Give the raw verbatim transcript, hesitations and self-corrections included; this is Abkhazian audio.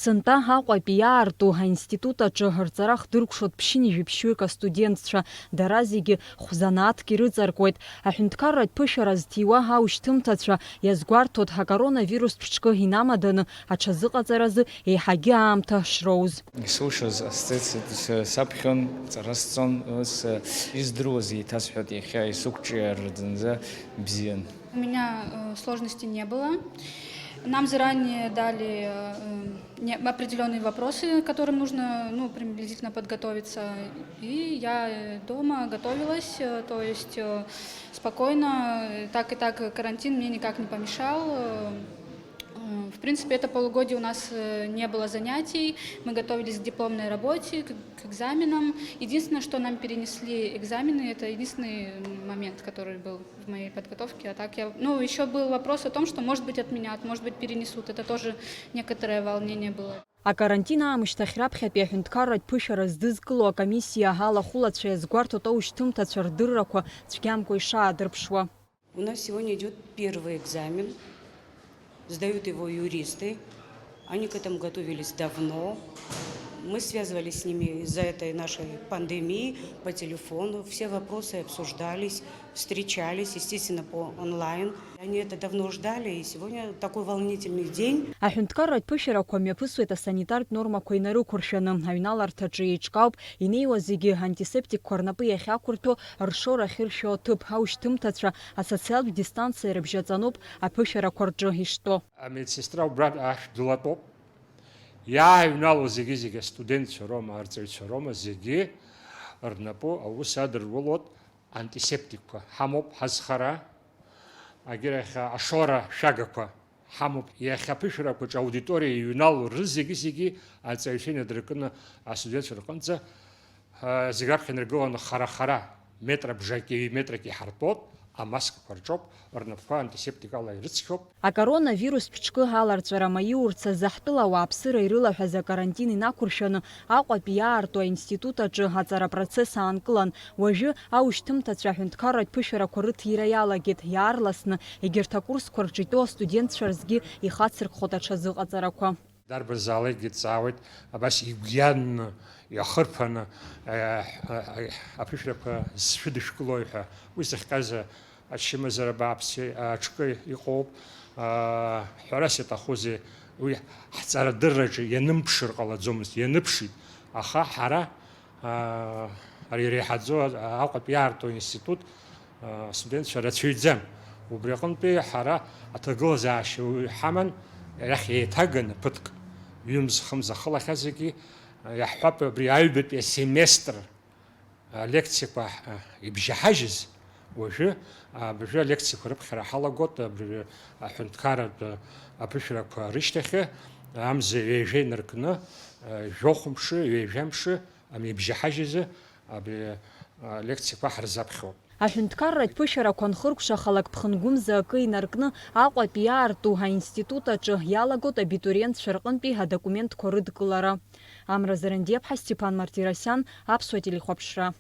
Сынтәа Аҟәатәи иаарту аинститут аҿы рҵара хдыркәшоит ԥшьынҩажәи ԥшьҩык астудентцәа, дара зегьы хә-занааҭк ирыҵаркуеит. Аҳәынҭқарратә ԥышәара зҭиуа аушьҭымҭацәа иазгәарҭоит акоронавирустә ҿкы инамаданы аҽазыҟаҵаразы еиҳагьы аамҭа шроуз. Исылшоз ҟасҵеит, с-, с-, саԥхьон, ҵара сҵон, ус, э, издыруаз еиҭасҳәоит, иахьа исықәҿиар зынӡа бзиан. У меня, э, сложностей не было. Нам заранее дали, э, не-, определённые вопросы, к которым нужно, ну, приблизительно подготовиться. И я, э, дома готовилась, э, то есть, э, спокойно, э, так и так, э, карантин мне никак не помешал. Э, э, в принципе, это полугодие у нас, э, не было занятий, мы готовились к дипломной работе, к, к экзаменам. Единственное, что нам перенесли экзамены, это единственный момент, который был в моей подготовке. А так я, ну, ещё был вопрос о том, что, может быть, отменят, может быть, перенесут. Это тоже некоторое волнение было. Акарантин аамышьҭахь раԥхьатәи аҳәынҭқарратә ԥышәара здызкыло акомиссиа алахәылацәа иазгәарҭоит аушьҭымҭацәа рдыррақәа цәгьамкәа ишаадырԥшуа. У нас сегодня идёт первый экзамен. Сдают его юристы. Они к этому готовились давно. Мы связывались с ними из-за этой нашей пандемии по телефону. Все вопросы обсуждались, встречались, естественно, по онлайн. Они это давно ждали, и сегодня такой волнительный день. Аҳәынҭқарратә ԥышәарақәа мҩаԥысуеит асанитартә нормақәа инарықәыршәаны. Аҩналарҭаҿы еиҿкаауп инеиуа зегьы антисептикқәа рнапы иахьақәырҭәо, ршоура ахьыршәо аҭыԥ, аушьҭымҭацәа асоциалтә дистанциа рыбжьаҵануп аԥышәарақәа рҿы иштәоу. Амедсестра убра ашә дылатәоуп. Иааҩналоу зегьы-зегьы астудентцәа роума, арҵаҩцәа роума, зегьы рнапы аус адырулоит. Антисептикқәа ҳамоуп ҳазхара, агьырахь ашоура шәагақәа ҳамоуп. Иахьа аԥышәарақәаҿы аудиториа иҩналоу рызегьы-зегьы арҵаҩцәа инадыркны астудентцәа рҟынӡа, а, зегь раԥхьа инаргыланы хара-хара метра бжаки ҩ-метрак иҳартәоит, амаскақәа рҿоуп, рнапқәа антисептикала ирыцқьоуп. Акоронавирустә ҿкы аларҵәара маиурц азы ҳтәыла ауааԥсыра ирылаҳәаз акарантин инақәыршәаны Аҟәатәи иаарту аинститут аҿы аҵара апроцесс аанкылан. Уажәы аушьҭымҭацәа аҳәынҭқарратә ԥышәарақәа рыҭира иалагеит, иаарласны егьырҭ акурсқәа рҿы итәоу астудентцәа рзгьы ихацыркхоит аҽазыҟаҵарақәа. Дарбанзаалакгьы дҵаауеит, абас игәианны, иахырԥаны, э, э, аԥышәрақәа зшәыдышәкылои ҳәа. Уи зыхҟьаз ачымазара бааԥси аҿкы иҟоуп. Э, ҳәарас иаҭахузеи, уи ҳҵарадырраҿы ианымԥшыр ҟалаӡомызт, ианыԥшит. Аха ҳара Аа, ари иреиҳаӡоу Аҟәатәи иаарту аинститут, аа, астудентцәа рацәаҩӡам. Убри аҟынтәи ҳара аҭагылазаашьа уи ҳаман, арахь еиҭаганы ԥыҭк, ҩымз-хымз ахылахьазгьы, иаҳҳәап, абри аҩбатәи асеместр алекциақәа, аа, ибжьаҳажьыз, уажәы, аа, абыржәы алекциақәа рыԥхьара ҳалагоит, абыржәы аҳәынҭқарратә аԥышәрақәа рышьҭахьы, амза ҩажәа инаркны, аа, жәохә мшы, ҩажәа мшы, Амибжьаҳажьызы абри алекциақәа ҳарзаԥхьоит. Аҳәынҭқарратә ԥышәарақәа анхыркәшахалак ԥхынгәымза акы инаркны Аҟәатәи иаарту аинститут аҿы иалагоит абитуриентцәа рҟынтәи адокументқәа рыдкылара. Амра Зарандиаԥҳа, Степан Мартиросиан, Аԥсуа телехәаԥшра.